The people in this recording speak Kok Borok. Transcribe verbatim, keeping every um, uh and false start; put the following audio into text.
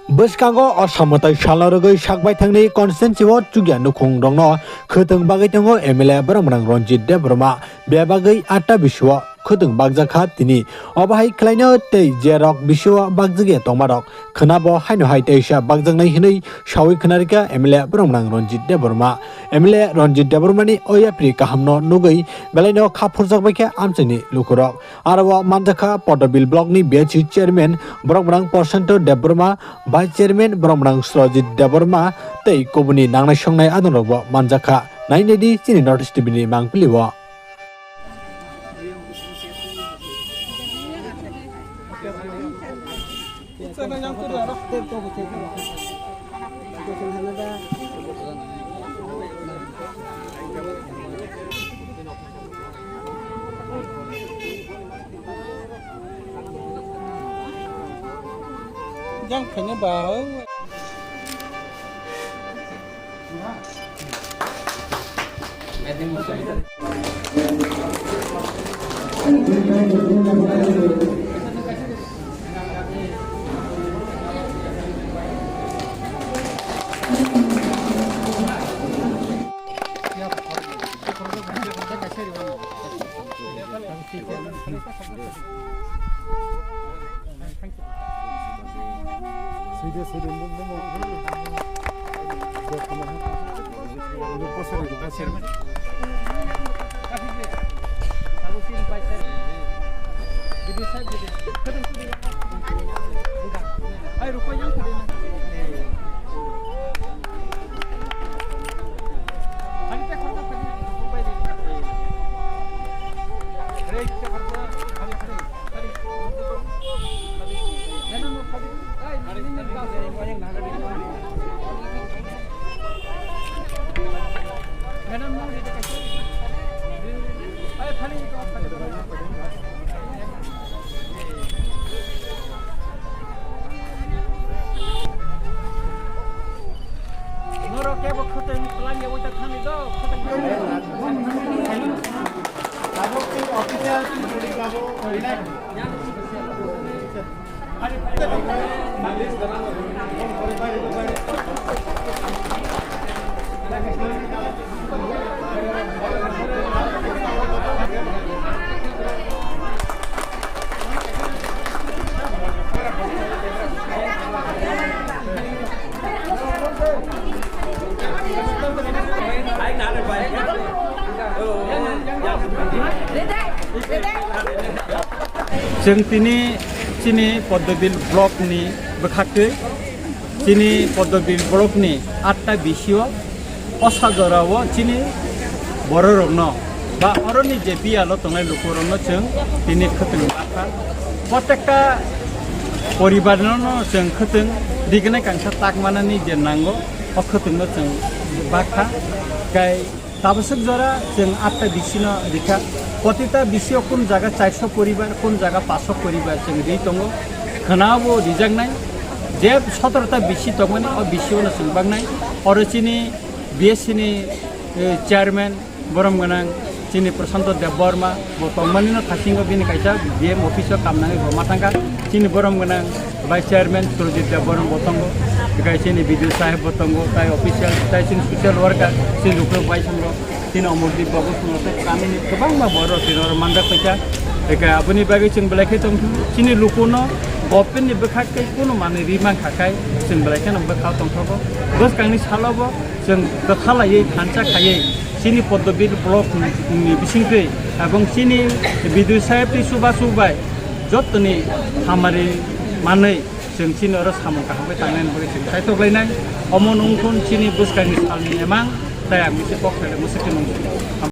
Bwskango o samwtai salno rwgwi sak baithangni constituency o chukya nukhungrokno khwtwng bagwi tongo M L A borok gwnang Ranjit Debbarma. Bebagwi atta bisio khwtwng bakjakha tini. Obo hai khlaino tei je rok bisio bakjagya tongmarok khwnabo haino hai teisa bakjaknai hwnwi sawi khwnarikha M L A borok gwnang Ranjit Debbarma. M L A Ranjit Debbarmani o yapri kahamno nugwi belaino kha phurjakbaikha amchaini lukurok. Aro o manjakha Podobil block ni B H C chairman borok gwnang Prashanto Debbarma, vice chairman borok gwnang Surajit Debbarma tei kubuni nangnai songnai adongrokbo manjakha. Nainedi chini North East T V ni mangpili o. Yang khaina ba. Norok kebo khwtwng twlang ya, waisa thangni do, khwtwng. Chwng tini chini Poddobil block ni bwkhaktwi, chini Poddobil block ni atta B C o, o sajora o chini borok rokno ba oroni je biyalo tongnai lukurokno chwng tini khwtwng bakha. Protekta poribar no, no chwng khwtwng dignai kangsa tak manani je nango, o khwtwng no chwng bakha. Kai tabaswk jora chwng atta B C no rikha. Protita B C o kun jaga charso poribar, kun jaga paso poribar chwng ri tongo. Khwnabo rijaknai. Je sotorota B C tongmani, o B C o no chwng baknai. Oro chini B S C ni, eh, chairman, borom gwnang chini Prashanto Debbarma bo tongmani no thasingo bini kaisa B M office o kam nangwi bo ma thangkha. Chini borom gwnang vice chairman Surjit Debbarma bo tongo, tei chini B D O saheb bo tongo, tai official, tai chini social worker, chini Rukrok bai songro, chini Omordeep babu songro, tei kamini kwbangma borok chini oro manjak paikha. Tei aboni bagwi chwng belai khe tongthung, chini lukuno government ni bwkhak tei kunu manwi ri mankha khai chwng belai kheno bwkhao tongthogo. Bwskangni salo bo chwng kwtha laiwi thansa khaiwi chini Poddobil block ni bisingtwi ebong chini B D O saheb tei chubachu bai jottoni hamari manwi chwng chini oro samung kaham khe tangnani bagwi chwng kaitok lainai. Omo wngkha chini bwskangni salni emang, tei ang bisi kok khaile mwswk khe nung.